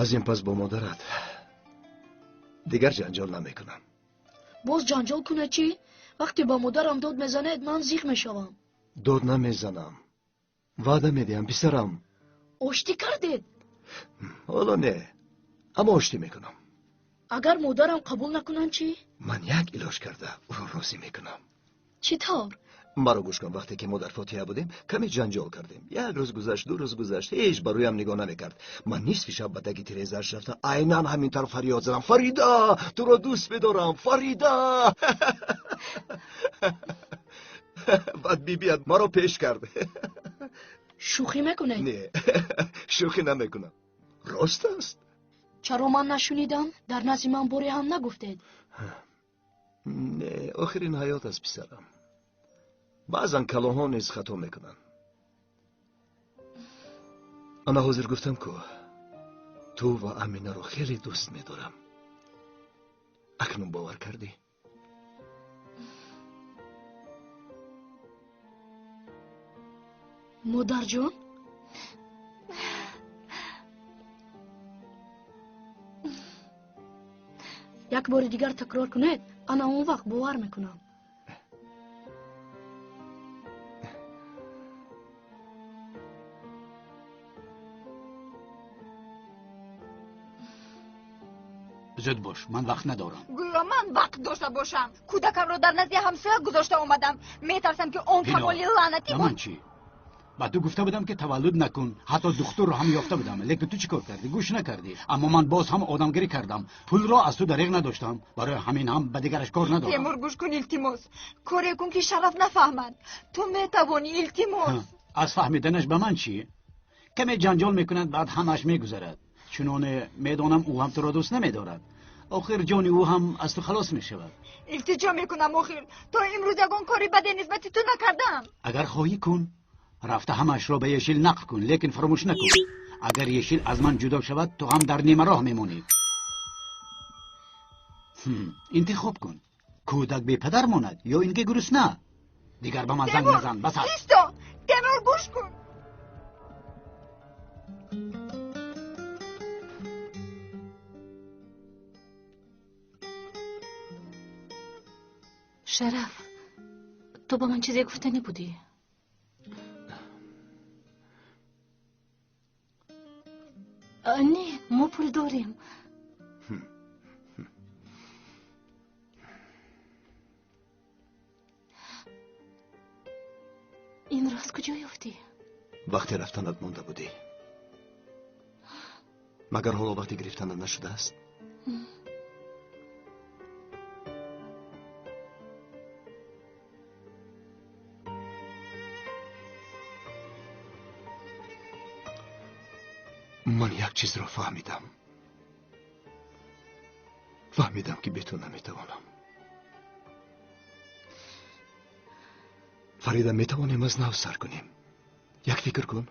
Аз ин пас бо модарат дигар ҷанҷол намекунам. Боз ҷанҷол кунед чӣ? Вақте ба модарам дод мезанед, ман зиқ мешавам. Дод намезанам. Ваъда медиҳам, писарам. Оштӣ кардед? Ҳоло не, аммо оштӣ мекунам. Агар модарам қабул накунанд чӣ? Ман як илоҷ карда ӯро розӣ мекунам. Чӣ тавр? Маро гӯш кун, вақте ки мо дар Фотиҳа будем, каме ҷанҷол кардем. Як рӯз гузашт, ду рӯз гузашт, ҳеҷ ба рӯям нигоҳ намекард. Ман нисфи шаб ба таги тирезааш рафта, айнан ҳамин тавр фарёд задам: Фарида, туро дӯст медорам, Фарида! Баъд бибият маро пеш кард. Шӯхӣ мекунед? Не, шӯхӣ намекунам. Рост аст. Чаро ман нашунидам? Дар назди ман боре ҳам нагуфтед. Не, охир ин ҳаёт аст, писарам. Баъзан калонҳо низ хато мекунанд. Ана ҳозир гуфтам ку, ту ва Аминаро хеле дӯст медорам. Акнун бовар кардӣ? Модарҷон? Як бори дигар такрор кунед, ана он вақт бовар мекунам. Зуд бош, ман вақт надорам. Гӯё ман вақт дошта бошам. Кӯдакамро дар назди ҳамсоя гузошта омадам. Метарсам ки он камоли лаънатӣ. Ман чӣ? Ба ту гуфта будам ки таваллуд накун. Ҳатто духтурро ҳам ёфта будам. Лекин ту чӣ кор кардӣ? Гӯш накардӣ. Аммо ман боз ҳам одамгирӣ кардам. Пулро аз ту дареғ надоштам. Барои ҳамин ҳам ба дигараш кор надорам. Темур, гӯш кун, илтимос. Коре кун ки Шараф нафаҳмад. Ту метавонӣ, илтимос. Аз фаҳмиданаш ба ман чӣ? Каме ҷанҷол мекунад, баъд ҳамааш мегузарад. Чуноне медонам ӯ ҳам туро дӯст намедорад. Охир ҷони ӯ ҳам аз ту халос мешавад. Илтиҷо мекунам, охир то имрӯз ягон кори баде нисбати ту накардам. Агар хоҳӣ кун, рафта ҳамаашро ба Ешил нақл кун, лекин фаромӯш накун. Агар Ешил аз ман ҷудо шавад, ту ҳам дар нимароҳ мемонӣ. Интихоб кун. Кӯдак бепадар монад ё ин ки гурусна. Дигар ба ман занг назан, бас аст. Исто, Темур, гӯш кун. Шараф, ту ба ман чизе гуфтанӣ будӣ? Не, мо пул дорем. Инро аз куҷо ёфтӣ? Вақте рафтанат монда будӣ. Магар ҳоло вақти гирифтанат нашудааст? Ман як чизро фаҳмидам. Фаҳмидам ки бе ту наметавонам. Фарида, метавонем аз нав сар кунем. Як фикр кун.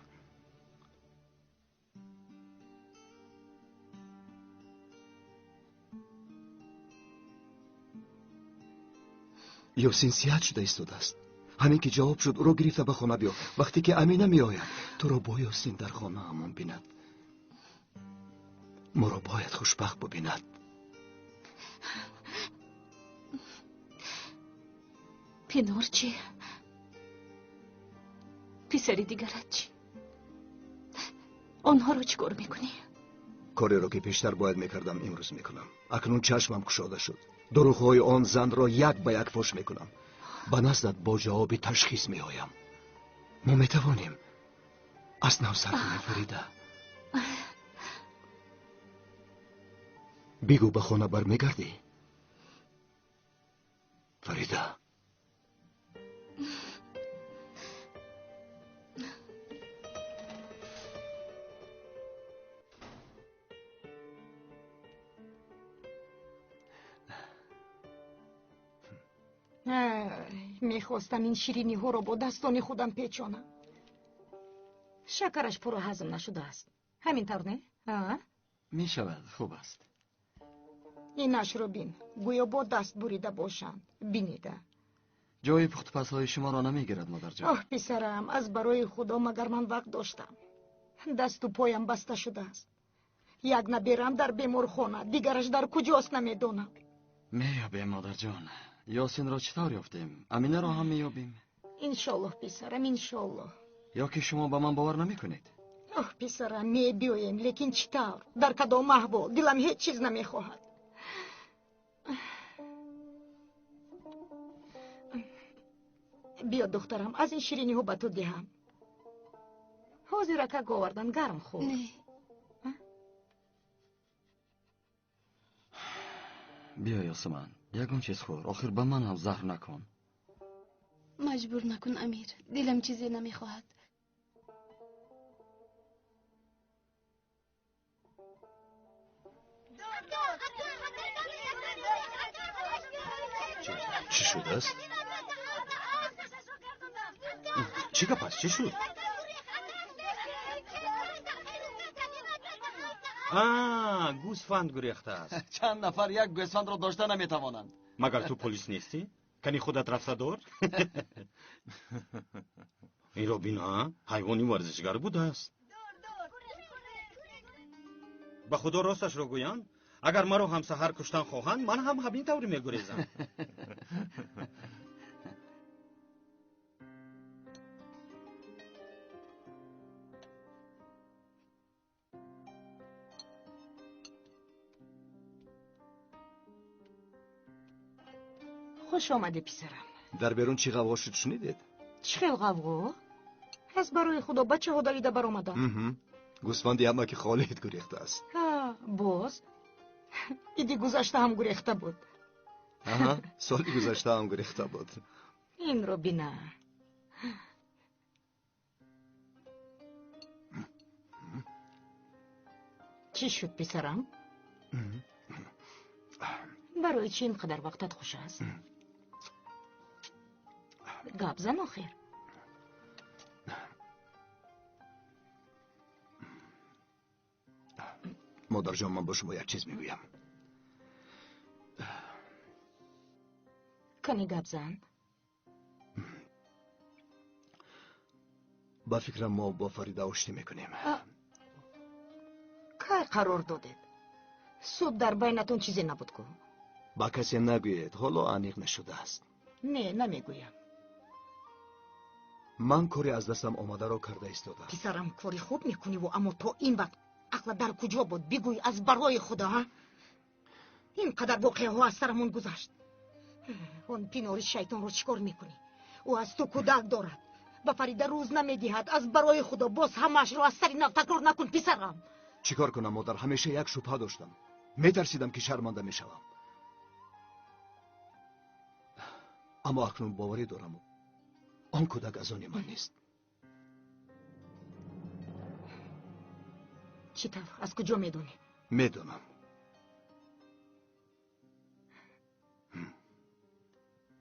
Ёсин сиҳат шуда истодааст. Ҳамин ки ҷавоб шуд, ӯро гирифта ба хона биё. Вақте ки Амина меояд, туро бо Ёсин дар хонаамон бинад. Моро бояд хушбахт бубинад. Пинор чӣ? Писари дигарат чӣ? Онҳоро чӣ кор мекунӣ? Кореро ки пештар бояд мекардам, имрӯз мекунам. Акнун чашмам кушода шуд. Дурӯғҳои он занро як ба як фош мекунам. Ба наздат бо ҷавоби ташхис меоям. Мо метавонем аз нав сар кунем, Фарида. Бигӯ, ба хона бармегардӣ? Фарида. Мехостам ин шириниҳоро бо дастони худам печонам. Шакараш пурра ҳазм нашудааст. Ҳамин тавр не? Мешавад, хуб аст. Инашро бин, гӯё бо даст бурида бошанд. Бинида. Ҷои пухтупазҳои шуморо намегирад, модарҷон. Оҳ, писарам, аз барои худо магар ман вақт доштам. Дасту поям баста шудааст. Як набирам дар беморхона, дигараш дар куҷост намедонам. Меёбем, модарҷон. Ёсинро чӣ тавр ёфтем? Аминаро ҳам меёбем. Иншоллоҳ, писарам, иншоллоҳ. Ё ки шумо ба ман бовар намекунед? Оҳ, писарам, мебиёем, лекин чӣ тавр? Дар кадом аҳвол? Дилам ҳеҷ чиз намехоҳад. Биё, духтарам, аз ин шириниҳо ба ту диҳам. Ҳозир акак овардан, гарм хӯр. Не. Биё, Ёсуман, ягон чиз хӯр. Охир ба ман ҳам заҳр накун. Маҷбур накун, Амир. Дилам чизе намехоҳад. Чӣ шудааст? Чӣ гап аст? Чӣ шуд? Гӯсфанд гурехтааст. Чанд нафар як гӯсфандро дошта наметавонанд. Магар ту полис нестӣ? Кани худат рафта дор? Инро бина, ҳайвони варзишгар будааст. Ба худо росташро гӯянд, агар маро ҳам саҳар куштан хоҳанд, ман ҳам ҳамин тавр мегурезам. Хуш омадӣ, писарам. Дар берун чӣ ғавғо шуд, шунидед? Чӣ хел ғавғо? Аз барои худо бачаҳо давида баромаданд. Гӯсфанди амаки Холид гурехтааст. Боз? Иди гузашта ҳам гурехта буд. Аҳа, соли гузашта ҳам гурехта буд. Инро бина. Чӣ шуд, писарам? Барои чӣ ин қадар вақтат хуш аст? Гап зан охир. Модарҷон, ман ба шумо як чиз мегӯям. Кани гап зан. Ба фикрам мо бо Фарида оштӣ мекунем. Кай қарор додед? Субҳ дар байнатон чизе набуд ку? Ба касе нагӯед, ҳоло аниқ нашудааст. Не, намегӯям. Ман кори аз дастам омадаро карда истодам. Писарам, кори хуб мекуниву, аммо то ин вақт ақла дар куҷо буд? Бигӯй аз барои худо, а? Ин қадар воқеаҳо аз сарамон гузашт. Он пинори шайтонро чӣ кор мекунӣ? Ӯ аз ту кӯдак дорад. Ба Фарида рӯз намедиҳад. Аз барои худо боз ҳамаашро аз сари нав такрор накун, писарам. Чӣ кор кунам, модар? Ҳамеша як шубҳа доштам. Метарсидам, ки шарманда мешавам. Аммо акнун боварӣ дорам, он кӯдак аз они ман нест. Чӣ тавр? Аз куҷо медонӣ? Медонам.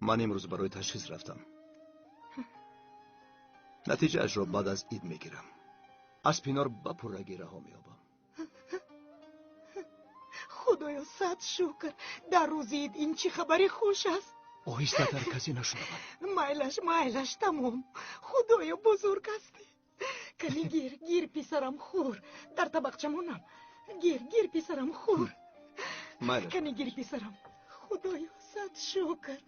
Ман имрӯз барои ташхис рафтам. Натиҷаашро баъд аз ид мегирам. Аз пинор ба пуррагӣ раҳо меёбам. Худоё, сад шукр! Дар рӯзи ид ин чӣ хабари хуш аст? Оҳистатар, касе нашунавад. Майлаш, майлаш, тамом. Худоё, бузург ҳастӣ. Кани гир, гир, писарам, хӯр. Дар табақча монам. Гир, гир, писарам, хӯр. Майлаш. Кани гир, писарам. Худоё, сад шукр.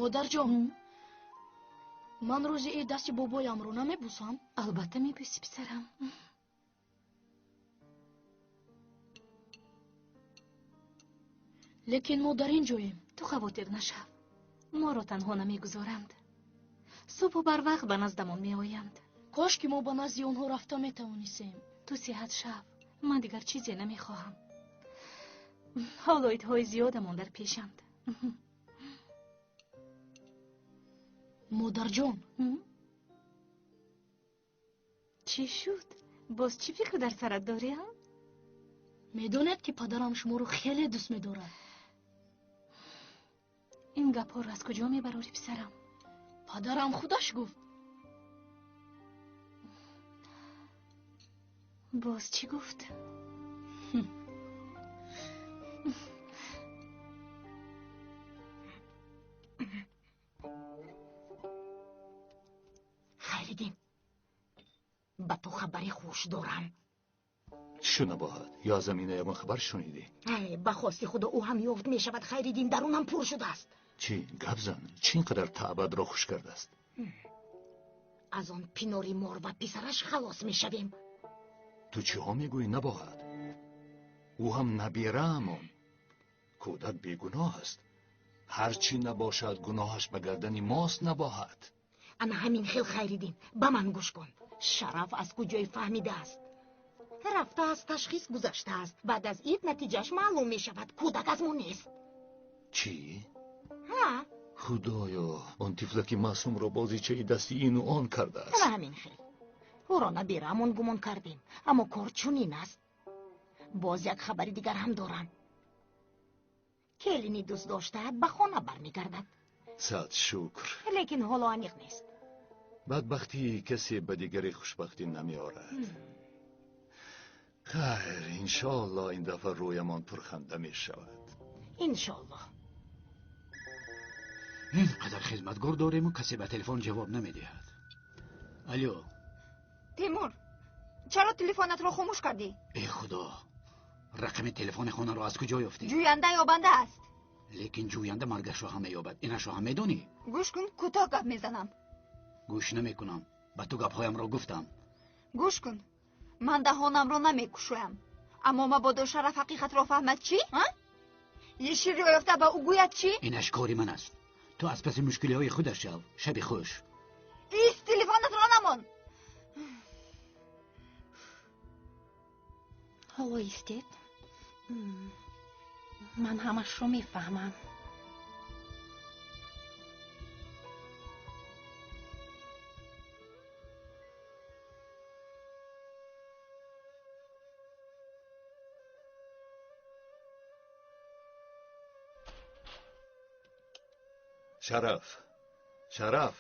Модарҷон, ман рӯзи ид дасти бобоямро намебусам? Албатта мебӯсӣ, писарам. Лекин мо дар ин ҷоем. Ту хавотир нашав. Моро танҳо намегузоранд. Субҳу барвақт ба наздамон меоянд. Кош ки мо ба назди онҳо рафта метавонистем. Ту сиҳат шав. Ман дигар чизе намехоҳам. Ҳоло идҳои зиёдамон дар пешанд. Модарҷон, чӣ шуд? Боз чӣ фикр дар сарат дорӣ? Медонед, ки падарам шуморо хеле дӯст медорад. Ин гапҳоро аз куҷо мебарорӣ, писарам? Падарам худаш гуфт. Боз чӣ гуфт? Хайриддин, Ба ту хабари хуш дорам. Чӣ шуд, Набоҳат? Ё аз Амина ягон хабар шунидӣ? Ба хости Худо ӯ ҳам ёфт мешавад. Хайриддин дарунам пур шудааст. Чӣ гап зан? Чӣ ин қадар таъбадро хуш кардааст? Аз он пинори мор ва писараш халос мешавем. Ту чиҳо мегӯӣ, Набоҳат? Ӯ ҳам набираамон. Кӯдак бегуноҳ аст. Ҳар чӣ набошад, гуноҳаш ба гардани мост, Набоҳат. Ана ҳамин хел, Хайриддин, ба ман гӯш кун. Шараф аз куҷое фаҳмидааст? Рафта аз ташхис гузаштааст. Баъд аз ид натиҷааш маълум мешавад. Кӯдак аз мо нест. Чӣ? Ҳа. Худоё, он тифлаки маъсумро бозичаи дасти ину он кардааст. Ана ҳамин хел. Ӯро набираамон гумон кардем, аммо кор чунин аст. Боз як хабари дигар ҳам дорам. Келини дӯст доштаат ба хона бармегардад. Сад шукр. Лекин ҳоло аниқ нест. Бадбахтии касе ба дигаре хушбахтӣ намеорад. Хайр, иншоалло ин дафъа рӯямон пурханда мешавад. Иншоалло. Ин қадар хизматгор дорему касе ба телефон ҷавоб намедиҳад. Алё. Тимур, чаро телефонатро хомӯш кардӣ? Э Худо, рақами телефони хонаро аз куҷо ёфтӣ? Ҷӯянда ёбанда аст. Лекин ҷӯянда маргашро ҳам меёбад. Инашро ҳам медонӣ? Гӯш кун, кӯтоҳ гап мезанам. Гӯш намекунам. Ба ту гапҳоямро гуфтам. Гӯш кун, ман даҳонамро намекушоям. Аммо мабодо Шараф ҳақиқатро фаҳмад чӣ? Еширро ёфта ба ӯ гӯяд чӣ? Инаш кори ман аст. Ту аз паси мушкилиҳои худаш шав. Шаби хуш. Ист, телефонатро намон. Ҳоло истед. Ман ҳамашро мефаҳмам. Шараф, Шараф,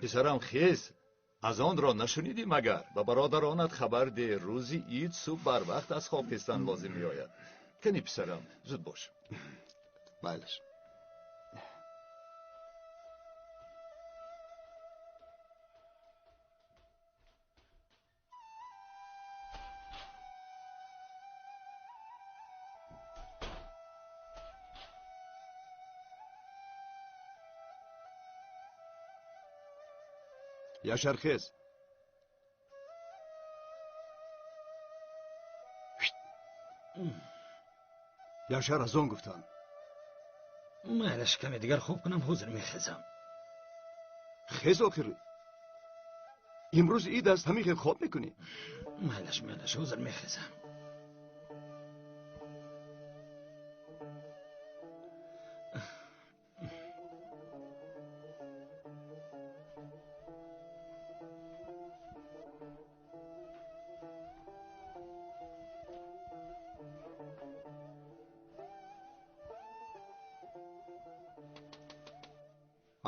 писарам, хез. Аз онро нашунидӣ магар? Ба бародаронат хабар деҳ, рӯзи ид субҳ барвақт аз хоб хестан лозим меояд. Кани писарам, зуд бош. Майлаш. Яшар, хез. Яшар, аз он гуфтам. Майлаш, каме дигар хоб кунам, ҳозир мехезам. Хез охир. Имрӯз ид аст, ҳамин хел хоб мекунӣ? Майлаш, майлаш, ҳозир мехезам.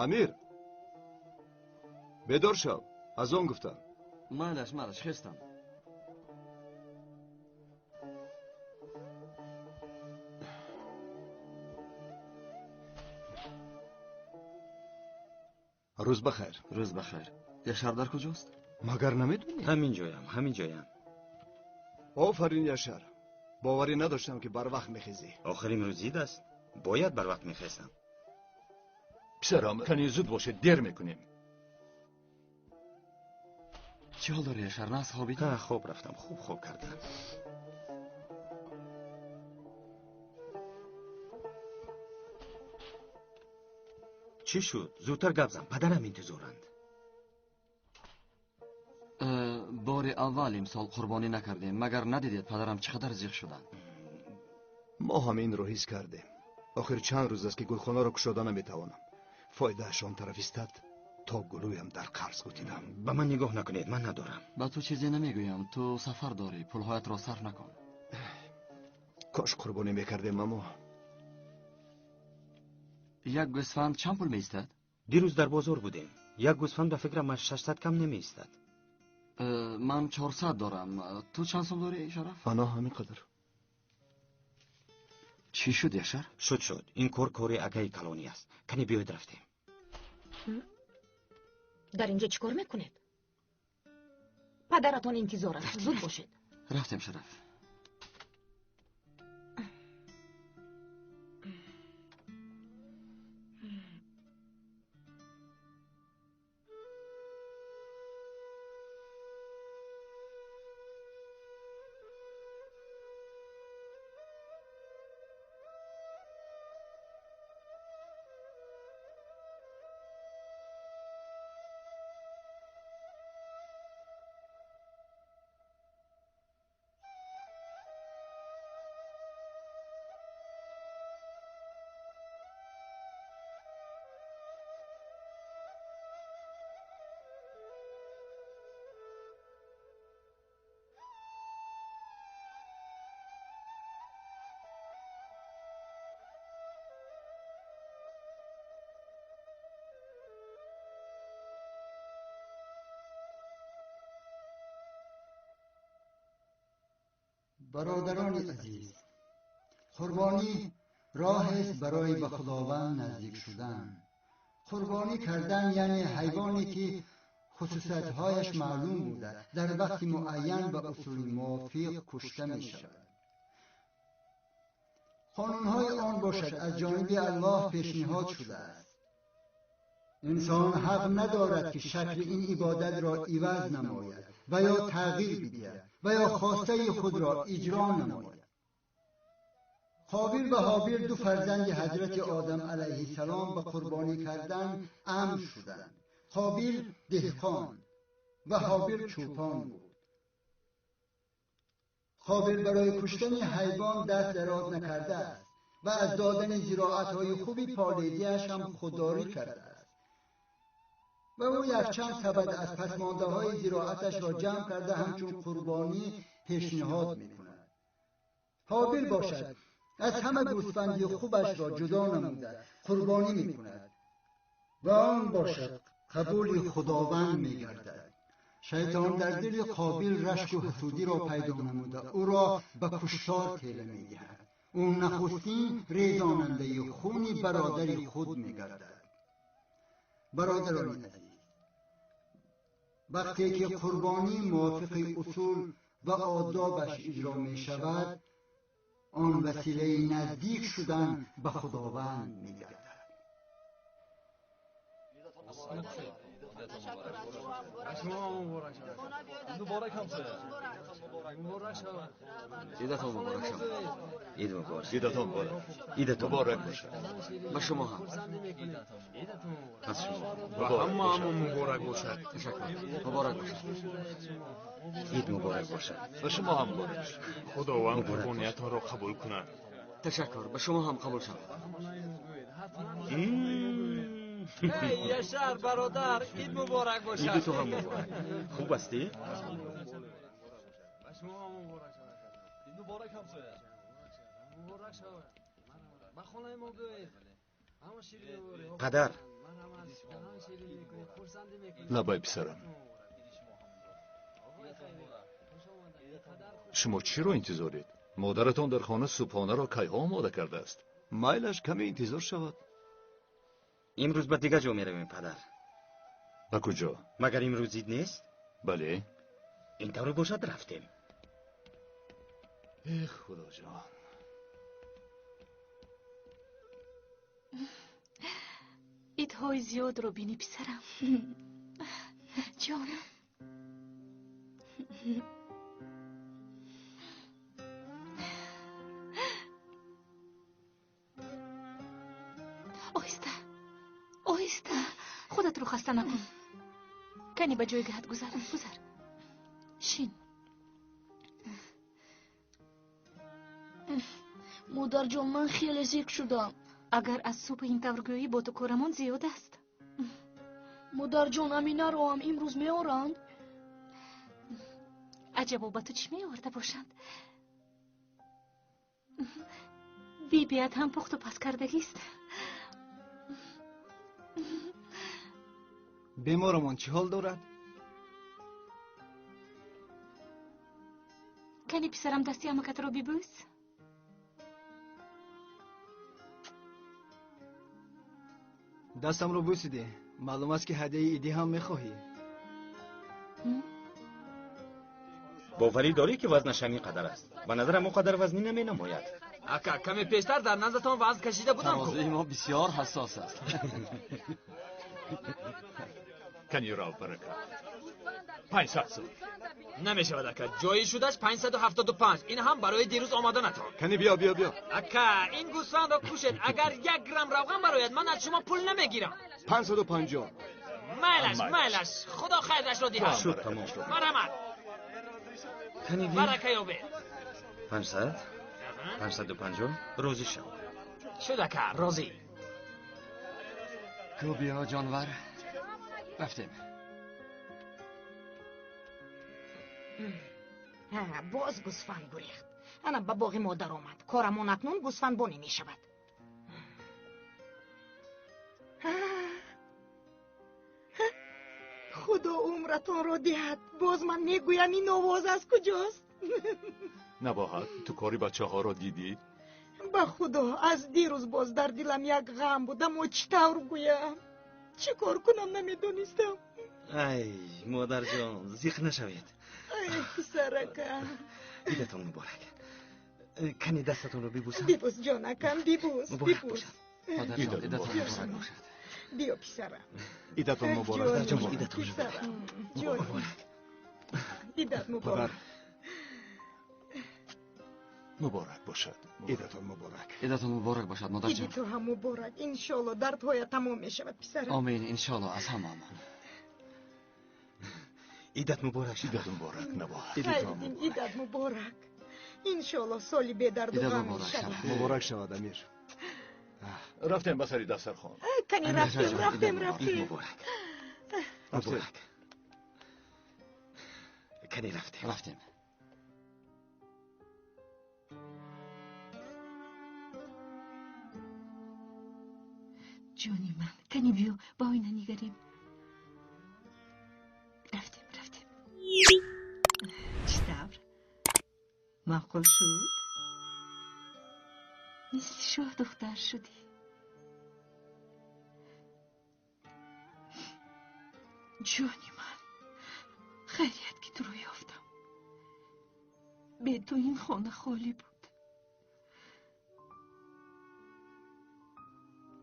Амир, бедор шав, аз он гуфтам. Майлаш, майлаш, хестам. Рӯз бахайр. Рӯз бахайр. Яшар дар куҷост? Магар намедонӣ? Ҳамин ҷоям, ҳамин ҷоям. Офарин, Яшар. Боварӣ надоштам, ки барвақт мехезӣ. Охир имрӯз ид аст, бояд барвақт мехезам. Писарам, кани зуд бошед, дер мекунем. Чӣ ҳол дорӣ, Яшар? Нас хобидӣ? Ҳа, хоб рафтам, хуб хоб кардам. Чӣ шуд? Зудтар гап зан, падарам интизоранд. Бори аввал имсол қурбонӣ накардем. Магар надидед падарам чӣ қадар зиқ шуданд? Мо ҳам инро ҳис кардем. Охир чанд рӯз аст, ки гулхонаро кушода наметавонам. Фоидааш он тараф истад, то гулӯям дар қарз гутидам. Ба ман нигоҳ накунед, ман надорам. Ба ту чизе намегӯям. Ту сафар дорӣ, пулҳоятро сарф накун. Кош қурбонӣ мекардем, аммо Як гӯсфанд чанд пул меистад? Дирӯз дар бозор будем. Як гӯсфанд ба фикрам аз 600 кам намеистад. Ман 400 дорам. Ту чанд сум дорӣ, Шараф? Ана ҳамин қадар. Чӣ шуд, Яшар? Шуд, шуд. Ин кор кори акаи калонӣ аст. Кане биёед рафтем. Дар инҷо чӣ кор мекунед? Падаратон интизор аст. Зуд бошед. Рафтем, Шараф. Бародарони азиз, қурбонӣ роҳест барои ба Худованд наздик шудан. Қурбонӣ кардан яъне ҳайвоне ки хусусиятҳояш маълум буда, дар вақти муайян ба усули мувофиқ кушта мешавад. Қонунҳои он бошад аз ҷониби Аллоҳ пешниҳод шудааст. Инсон ҳақ надорад ки шакли ин ибодатро иваз намояд ва ё тағйир бидиҳад ва ё хостаи худро иҷро намояд. Қобил ва Ҳобил ду фарзанди ҳазрати Одам алайҳиссалом ба қурбонӣ кардан амр шуданд. Қобил деҳқон ва Ҳобил чӯпон буд. Қобил барои куштани ҳайвон даст дароз накардааст ва аз додани зироатҳои хуби полидиаш ҳам худдорӣ кардааст. Ва ӯ якчанд сабад аз пасмондаҳои зироаташро ҷамъ карда ҳамчун қурбонӣ пешниҳод мекунад. Ҳобил бошад аз ҳама гӯсфанди хубашро ҷудо намуда қурбонӣ мекунад ва он бошад қабули Худованд мегардад. Шайтон дар дили Қобил рашку ҳасудиро пайдо намуда ӯро ба куштор тела медиҳад. Ӯ нахустин резонандаи хуни бародари худ мегардад. Бародарони азиз, вақте ки қурбонӣ мувофиқи усул ва одобаш иҷро мешавад, он василаи наздик шудан ба Худованд мегардад. Идатон муборак шавад. Ид муборак. Идатон муборак. Идатон муборак бошад. Ба шумо ҳам. Аз шумо. Ба ҳамаамон муборак бошад. Ташаккур. Муборак бошад. Ид муборак бошад. Ба шумо ҳам муборак. Худованд қурбониятонро қабул кунад. Ташаккур. Ба шумо ҳам қабул шавад. Яшар, бародар, ид муборак бошад. Иди ту ҳам муборак. Хуб ҳастӣ? Падар. Лабай, писарам. Шумо чиро интизоред? Модаратон дар хона субҳонаро кайҳо омода кардааст. Майлаш каме интизор шавад. Имрӯз ба дигар ҷо меравем, падар. Ба куҷо? Магар имрӯз ид нест? Бале. Ин тавре бошад, рафтем. Эх, Худоҷон. Идҳои зиёдро бинӣ, писарам. Ҷонам. Оҳиста, оҳиста, худатро хаста накун. Кани ба ҷойгаҳат гузар, гузар. Шин. Модарҷон, ман хеле зиқ шудам. Агар аз субҳ ин тавр гӯӣ, бо ту корамон зиёд аст. Модарҷон, Аминаро ҳам имрӯз меоранд? Аҷабо, ба ту чӣ меоварда бошанд? Бибият ҳам пухту паз кардагист. Беморамон чӣ ҳол дорад? Кани, писарам, дасти амакатро бибӯс. Дастамро бӯсидӣ. Маълум аст, ки ҳадияи идӣ ҳам мехоҳӣ. Боварӣ дорӣ ки вазнаш ҳамин қадар аст? Ба назарам он қадар вазнӣ наменамояд. Ака, каме пештар дар наздатон вазн кашида будам. Тарозуи мо бисёр ҳассос аст. Кани рав, баракат. 500 сум. Намешавад, ака, ҷои шудаш 575. Ин ҳам барои дирӯз омаданатон. Кани биё, биё, биё. Ака, ин гӯсфандро кушед, агар 1 грамм равған барояд, ман аз шумо пул намегирам. 550. Майлаш, майлаш, худо хайрашро диҳад. Шуд, тамом. Марҳамат. Кани биё. Барака ёбед. 500, 550, розӣ шав. Шуд, ака, розӣ. Ку биё, ҷонвар. Рафтем. Боз гӯсфанд гурехт. Ана ба боғи модар омад. Корамон акнун гӯсфандбонӣ мешавад. Худо умратонро диҳад. Боз ман мегӯям, ин овоз аз куҷост? Набоҳат, ту кори бачаҳоро дидӣ? Ба худо, аз дирӯз боз дар дилам як ғам буд, аммо чӣ тавр гӯям? Чӣ кор кунам намедонистам. Ай, модарҷон, зиқ нашавед. Ай, писаракам. Идатон муборак. Кани дастатонро бибӯсам? Бибӯс, ҷонакам, бибӯс, Муборак бибӯс. бошад. Модарҷон, идатон муборак бошад. Биё, писарам. Идатон муборак. Модарҷон, идатон писарам. Ҷон. Идат муборак. Муборак бошад. Идатон муборак. Идатон муборак бошад, Иди модарҷон. ту ҳам муборак. Иншолло дардҳоят тамом мешавад, писарам. Омин, иншолло, аз ҳамаамон. Идат муборак шавад. Идат муборак, набоҳат. Хайриддин, идат муборак. Иншолло соли бедарду Идат ғам муборак мешавад. шавад. Муборак шавад, Амир. Рафтем ба сари дастархон. Кани Амир рафтем, ҷон, рафтем, идат рафтем. Муборак. Муборак. Кани рафтем. Рафтем. Ҷони ман, кани биё, ба оина нигарем. Рафтем, рафтем. Чӣ тавр? Маъқул шуд? Мисли шоҳ духтар шудӣ. Ҷони ман, хайрият ки туро ёфтам. Бе ту ин хона холӣ буд.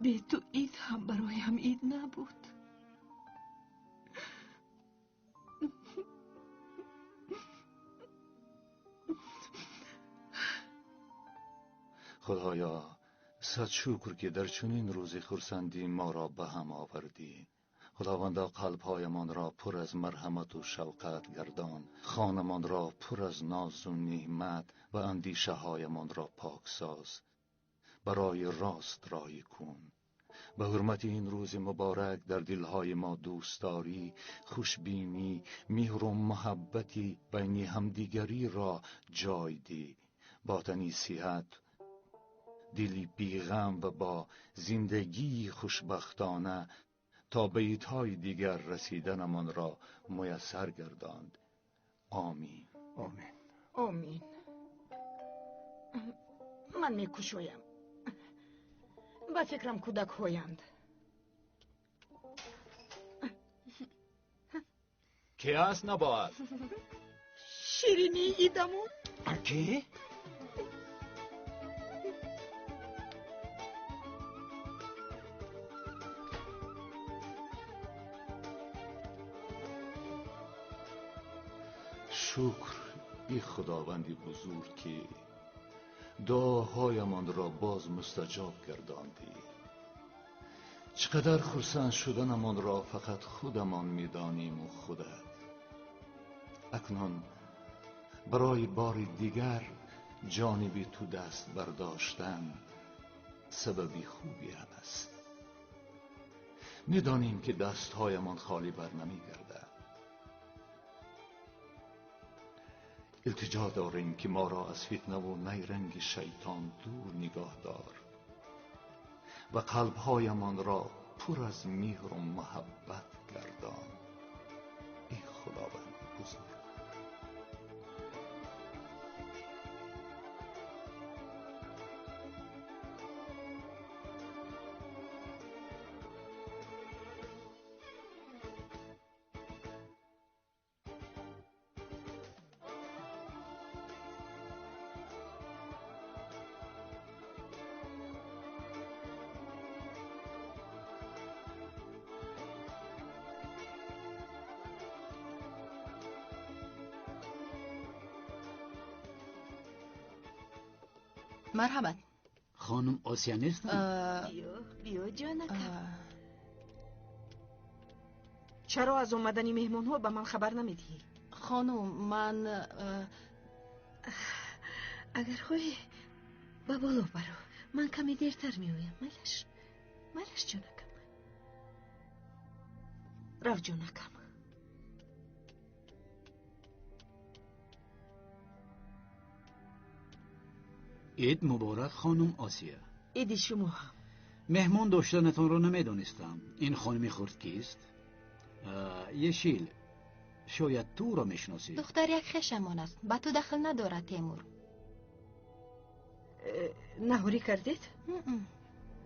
Бе ту ид ҳам бароям ид набуд. Худоё, сад шукр ки дар чунин рӯзи хурсандӣ моро ба ҳам овардӣ. Худовандо, қалбҳоямонро пур аз марҳамату шавқат гардон, хонамонро пур аз нозу неъмат ва андешаҳоямонро пок соз. Барои рост рой кун. Ба ҳурмати ин рӯзи муборак дар дилҳои мо дӯстдорӣ, хушбинӣ, меҳру муҳаббати байни ҳамдигариро ҷой дӣ. Бо тани сиҳат, дили беғам ва бо зиндагии хушбахтона то ба идҳои дигар расиданамонро муяссар гардонд. Омин. Омин. Омин. Ман мекушоям. Ба фикрам кӯдакҳоянд. Ки аст набоҳат? Ширинии идамон. Ки? Шукр и худованди бузург ки дуоҳоямонро боз мустаҷоб гардондӣ. Чӣ қадар хурсанд шуданамонро фақат худамон медониму худат. Акнун барои бори дигар ҷониби ту даст бардоштан сабаби хубе аст. Медонем ки дастҳоямон холӣ бар намегардад. Илтиҷо дорем ки моро аз фитнаву найранги шайтон дур нигоҳ дор ва қалбҳоямонро пур аз меҳру муҳаббат гардон. Эй Худованди бузург. Марҳамат. Хонум Осия нестанд? Биё, ҷонакам. Чаро аз омадани меҳмонҳо ба ман хабар намедиҳӣ? Хонум, ман агар хоҳӣ ба боло баро. Ман каме дертар меоям. Майлаш, майлаш, ҷонакам. Рав, ҷонакам. Ид муборак, хонум Осия. Иди шумо ҳам. Меҳмон доштанатонро намедонистам. Ин хонуми хурд кист? Ешил, шояд ту ӯро мешиносӣ. Духтар як хешамон аст. Ба ту дахл надорад, Темур. Наҳорӣ кардед?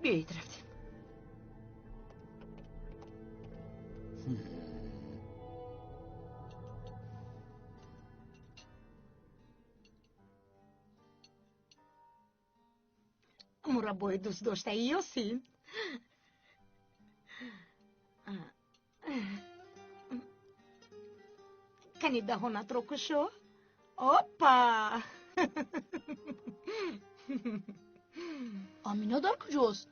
Биёед, рафтем. Мураббои дӯстдоштаи Ёсин. Кани даҳонатро кушо. Опа! Амина дар куҷост?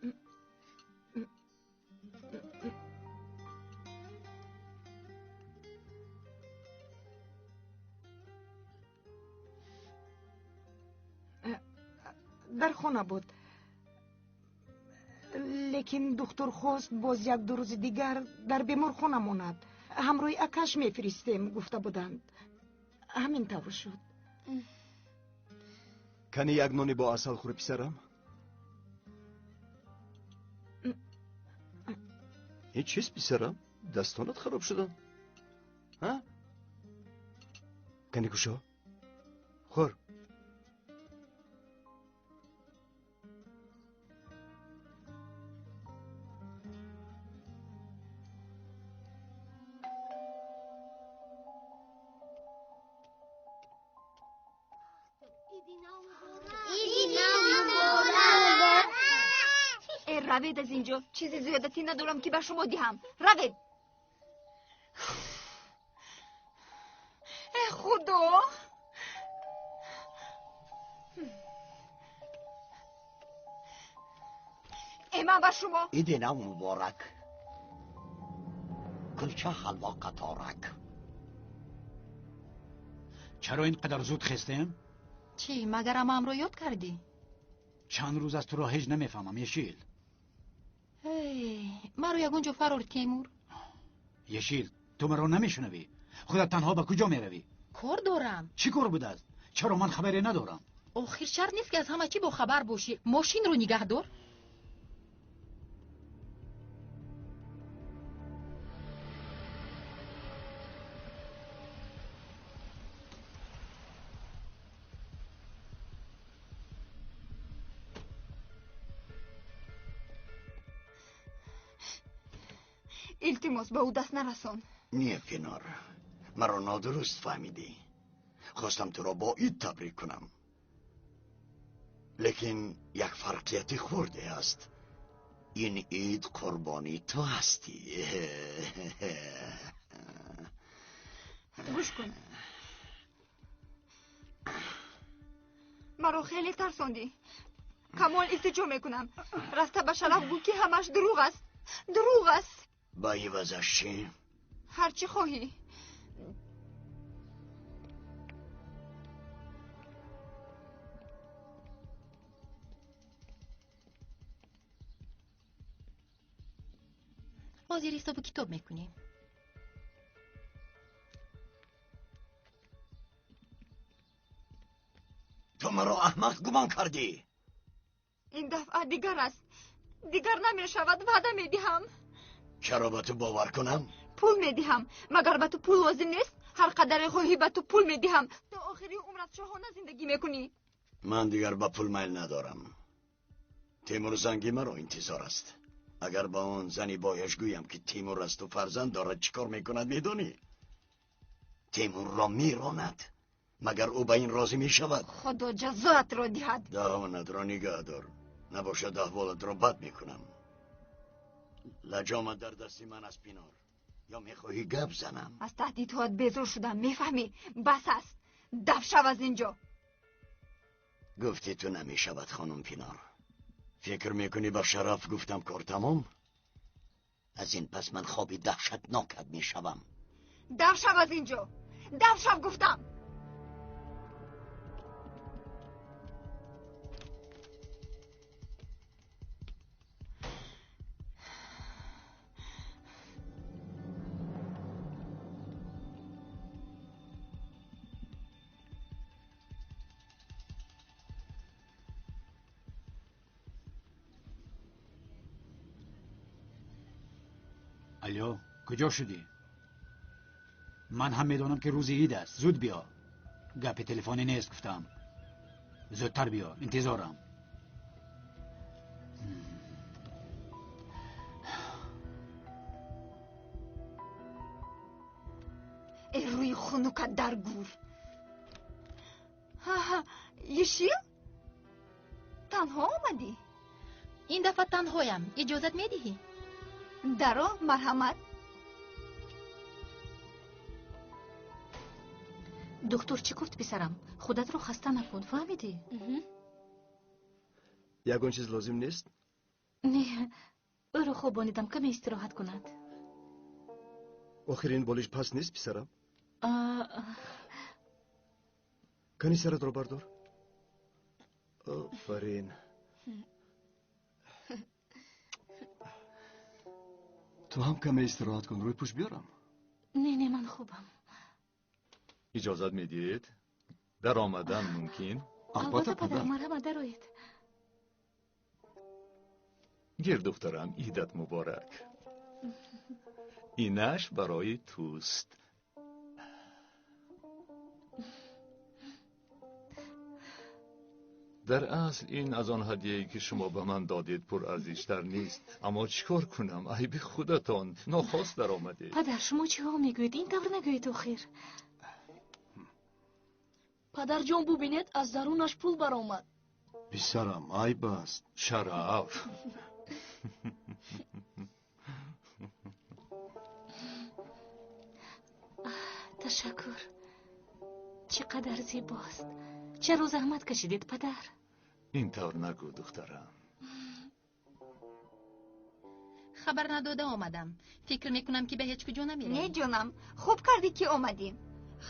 Дар хона буд. Лекин духтур хост боз як-ду рӯзи дигар дар беморхона монад. Ҳамроҳи акаш мефиристем, гуфта буданд. Ҳамин тавр шуд. Кани як нони бо асал хӯр, писарам. Ин чист, писарам? Дастонат хароб шуданд. Ҳа? Кани кушо. Хӯр. Равед аз инҷо. Чизи зиёдатӣ надорам, ки ба шумо диҳам. Равед. Э худо! Э ман ба шумо. Иди нав муборак. Кулча, ҳалво, қаторак. Чаро ин қадар зуд хестем? Чӣ, магар амаамро ёд кардӣ? Чанд рӯз аз туро ҳеҷ намефаҳмам, Ешил. Маро ягон ҷо фарор, Темур. Ешил, ту маро намешунавӣ. Худат танҳо ба куҷо меравӣ? Кор дорам. Чӣ кор будааст? Чаро ман хабаре надорам? Охир шарт нест, ки аз ҳама чӣ бохабар бошӣ. Мошинро нигаҳ дор. Илтимос, ба ӯ даст нарасон. Не, Пинор, маро нодуруст фаҳмидӣ. Хостам туро бо ид табрик кунам, лекин як фарқияти хурде аст. Ин ид қурбони ту ҳастӣ. Гӯш кун, маро хеле тарсондӣ. Камол илтиҷо мекунам, рафта ба Шараф гӯ, ки ҳамаш дурӯғ аст, дурӯғ аст. Ба ивазаш чӣ? Ҳар чӣ хоҳӣ. Ҳозир ҳисобу китоб мекунем. Ту маро аҳмақ гумон кардӣ. Ин дафъа дигар аст. Дигар намешавад, ваъда медиҳам. Чаро ба ту бовар кунам? Пул медиҳам. Магар ба ту пул лозим нест? Ҳар қадаре хоҳӣ ба ту пул медиҳам. То охири умрат шоҳона зиндагӣ мекунӣ. Ман дигар ба пул майл надорам. Темур занги маро интизор аст. Агар ба он зани бояш гӯям, ки Тимур аз ту фарзанд дорад, чӣ кор мекунад, медонӣ? Тимурро меронад. Магар ӯ ба ин розӣ мешавад? Худо ҷазоятро диҳад. Даҳонатро нигаҳ дор, набошад аҳволатро бад мекунам. Лаҷомат дар дасти ман аст, Пинор. Ё мехоҳӣ гап занам? Аз таҳдидҳоят безор шудам, мефаҳмӣ? Бас аст, даф шав аз инҷо. Гуфти ту намешавад, хонум Пинор. Фикр мекунӣ ба Шараф гуфтам кор тамом? Аз ин пас ман хоби даҳшатнокат мешавам. Дав шав аз ин ҷо! Дав шав гуфтам! Алло, куҷо шудӣ? Ман ҳам медонам, ки рӯзи ид аст. Зуд биё. Гапи телефонӣ нест, гуфтам. Зудтар биё, интизорам. Э, рӯи хунукат дар гур! Ешил? Танҳо омадӣ? Ин дафъа танҳоям. Иҷозат медиҳӣ? Даро, марҳамат. Духтур чӣ гуфт, писарам? Худатро хаста накун, фаҳмидӣ? Ягон чиз лозим нест? Не, ӯро хобонидам, каме истироҳат кунад. Охир ин болиш паст нест, писарам? Кани саратро бардор. Офарин. Ту ҳам каме истироҳат кун, рӯй пӯш биёрам. Не, не, ман хубам. Иҷозат медиҳед? Даромадан мумкин? Албатта, падар, марҳамат, дароед. Гир, духтарам, идат муборак. Инаш барои туст. Дар асл ин аз он ҳадияе ки шумо ба ман додед пурарзиштар нест, аммо чӣ кор кунам? Айби худатон, нохост даромадед. Падар, шумо чиҳо мегӯед? Ин тавр нагӯед охир. Падарҷон, бубинед, аз дарунаш пул баромад. Писарам, айб аст. Шараф. Ташаккур. Чӣ қадар зебост. Чаро заҳмат кашидед, падар? Ин тавр нагӯ, духтарам. Хабар надода омадам. Фикр мекунам, ки ба ҳеҷ куҷо намеравӣ. Не, ҷонам, хуб кардӣ, ки омадӣ.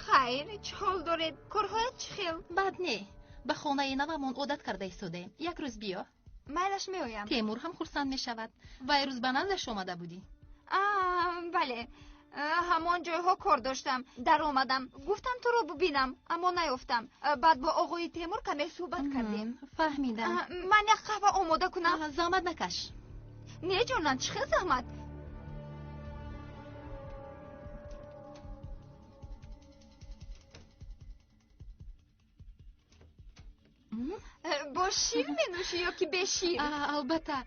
Хайр, чӣ ҳол доред? Корҳоят чӣ хел? Бад не. Ба хонаи навамон одат карда истодаем. Як рӯз биё. Майлаш, меоям. Темур ҳам хурсанд мешавад. Вай рӯз ба наздаш омада будӣ. Бале, ҳамон ҷойҳо кор доштам. Даромадам, гуфтам туро бубинам, аммо наёфтам. Баъд бо оғои Темур каме суҳбат кардем. Фаҳмидам. Ман як қаҳва омода кунам. Заҳмат накаш. Не, ҷонам, чӣ хел заҳмат? Бо шир менӯшӣ ё ки бе шир? Албатта,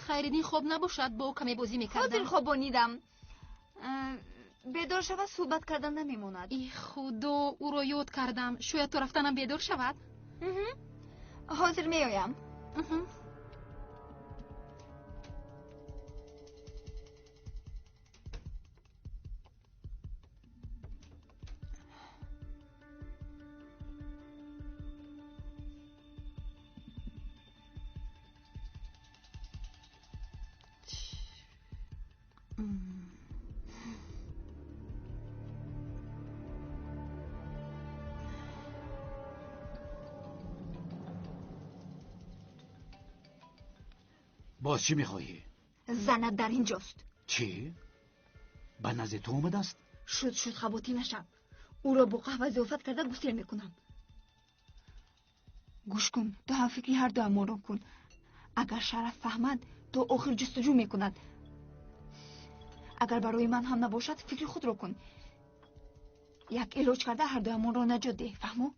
Хайриддин хоб набошад, бо ӯ каме бозӣ мекардам. Ҳозир хобонидам. Бедор шавад, суҳбат кардан намемонад. И худо, ӯро ёд кардам. Шояд то рафтанам бедор шавад. Ҳозир меоям. Боз чӣ мехоҳӣ? Занат дар инҷост. Чӣ? Ба назди ту омадааст? Шуд, шуд, хавотир нашав. Ӯро бо қаҳва зиёфат карда гусел мекунам. Гӯш кун, ту ҳам фикри ҳар дуамонро кун. Агар Шараф фаҳмад, то охир ҷустуҷӯ мекунад. Агар барои ман ҳам набошад, фикри худро кун. Як илоҷ карда ҳар дуамонро наҷот деҳ, фаҳмо?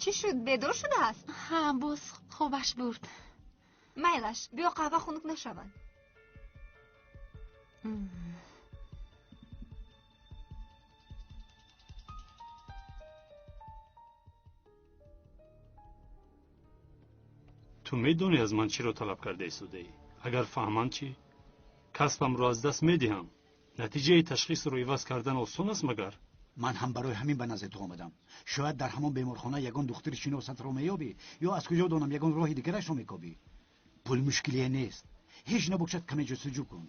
Чӣ шуд, бедор шудааст? Ҳа, боз хобаш бурд. Майлаш, биё қаҳва хунук нашавад. Ту медонӣ аз ман чиро талаб карда истодаӣ? Агар фаҳманд чӣ? Касбамро аз даст медиҳам. Натиҷаи ташхисро иваз кардан осон аст магар? Ман ҳам барои ҳамин ба назди ту омадам. Шояд дар ҳамон беморхона ягон духтури шиносатро меёбӣ, ё аз куҷо донам ягон роҳи дигарашро мекобӣ. Пул мушкилие нест. Ҳеҷ набошад каме ҷустуҷӯ кун.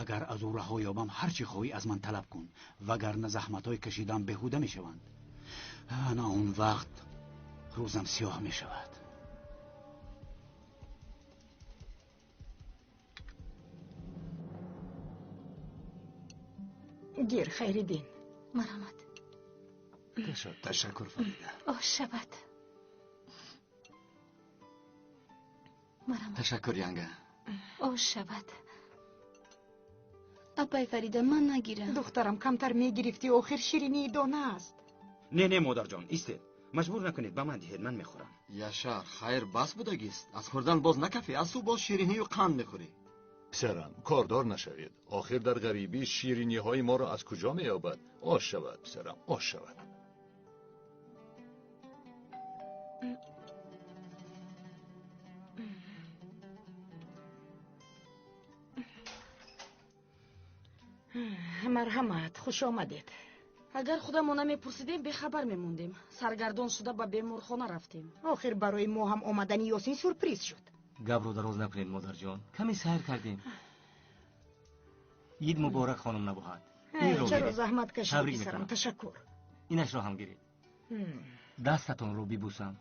Агар аз ӯ раҳо ёбам, ҳар чӣ хоҳӣ аз ман талаб кун, вагарна заҳматҳои кашидам беҳуда мешаванд. Ана он вақт рӯзам сиёҳ мешавад. Гир, Хайриддин. Марҳамат. Ташаккур, Фарида. Ош шавад. Марҳамат. Ташаккур, янга. Ош шавад. Апай Фарида, ман нагирам. Духтарам, камтар мегирифтӣ, охир ширинии дона аст. Не, не, модарҷон, истед. Маҷбур накунед, ба ман диҳед, ман мехӯрам. Яшар, хайр бас будагист. Аз хӯрдан боз накафӣ, аз субҳ боз ширинию қанд мехӯрӣ. Писарам, кордор нашавед. Охир дар ғарибӣ шириниҳои моро аз куҷо меёбад? Ош шавад, писарам, ош шавад. Марҳамат, хуш омадед. Агар худамон намепурсидем, бехабар мемондем. Саргардон шуда ба беморхона рафтем. Охир барои мо ҳам омадани Ёсин сюрприз шуд. Гапро дароз накунед, модарҷон. Каме сайр кардем. Ид муборак, хонум Набоҳат. Чаро заҳмат кашидӣ, писарам? Ташаккур. Инашро ҳам гиред. Дастатонро бибусам.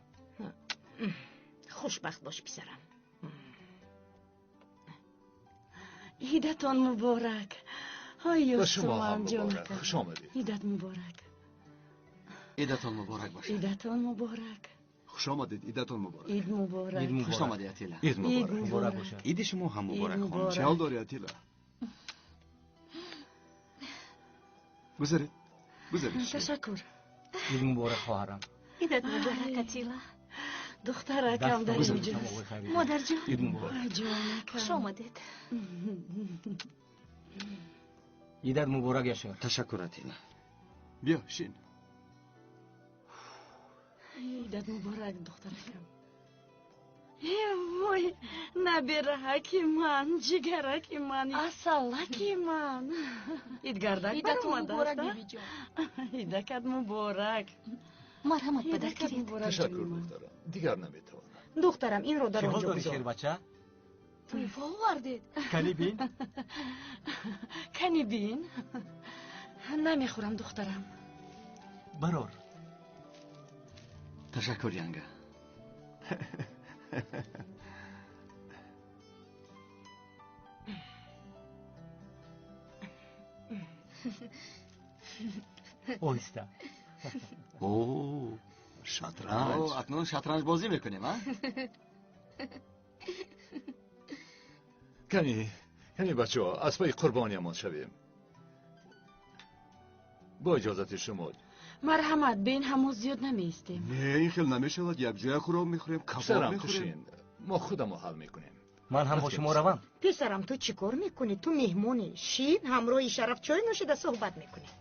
Хушбахт бош, писарам. Идатон муборак. Ой, Ёсуман ҷонакам. Хуш омадед. Идат муборак. Идатон муборак бошад. Идатон муборак. Хуш омадед, идатон муборак. Ид муборак. Хуш омадед, Атила. Ид муборак. Муборак бошад. Иди шумо ҳам муборак, хонум. Чӣ ҳол дорӣ, Атила? Гузаред, гузаред. Ташаккур. Ид муборак, хоҳарам. Идат муборак, Атила. Духтаракам дар инҷост. Модарҷон. Ид муборак. Хуш омадед. Идат муборак, Яшар. Ташаккур, Атила. Биё, шин. Идат муборак, духтаракам. Э, вой, набираки ман, ҷигараки ман, асалаки ман. Идгардак баромадааст. Бибиҷон. Идакат муборак. Марҳамат, падар, гиред. Ташаккур, духтарам. Дигар наметавонам. Духтарам, инро дар он ҷо гузор. Шербача? Тӯҳфа овардед. Кани бин? Кани бин? Намехӯрам, духтарам. Барор. Ташаккур, янга. Оҳиста. О, шатранҷ. Акнун шатранҷ бозӣ мекунем, а? Кани, кани бачаҳо, аз пайи қурбониямон шавем. Бо иҷозати шумо. Марҳамат, бе ин ҳамо зиёд намеистем. Не, ин хел намешавад. Якҷоя хӯрок мехӯрем, кабоб мехӯрем. Мо худамо ҳал мекунем. Ман ҳам бо шумо равам. Писарам, ту чӣ кор мекунӣ? Ту меҳмонӣ. Шин, ҳамроҳи Шараф чой нӯшида суҳбат мекунед.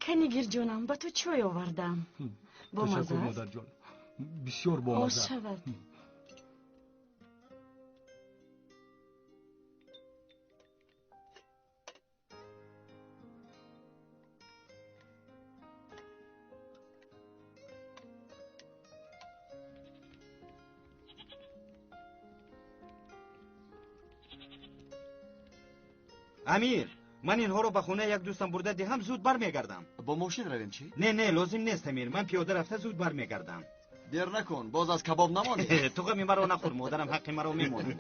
Канигирҷонам, ба ту чой овардам. Бомаза Ташаккур, аст? модарҷон, бисёр бомаза. Ош шавад. Амир, ман инҳоро ба хонаи як дӯстам бурда диҳам, зуд бармегардам. Бо мошин равем чӣ? Не, не, лозим нест, Амир, ман пиёда рафта зуд бармегардам. Дер накун, боз аз кабоб намонӣ. Ту ғами маро нахӯр, модарам ҳаққи маро мемонад.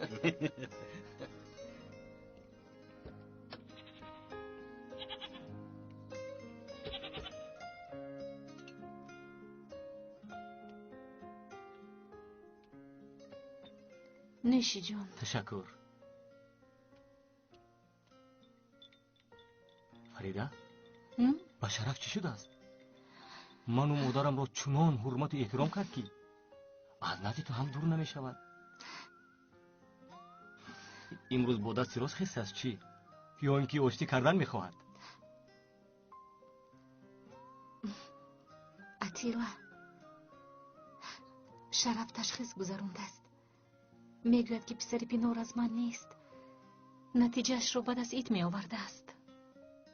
Нӯши ҷон. Ташаккур. Фарида, ба Шараф чӣ шудааст? Ману модарамро чунон ҳурмату эҳтиром кард, ки аз назди ту ҳам дур намешавад. Имрӯз бо дасти рост хис аст чӣ? Ё ин ки оштӣ кардан мехоҳад? Атила, Шараф ташхис гузарондааст. Мегӯяд, ки писари Пинор аз ман нест. Натиҷаашро баъд аз ид меовардааст.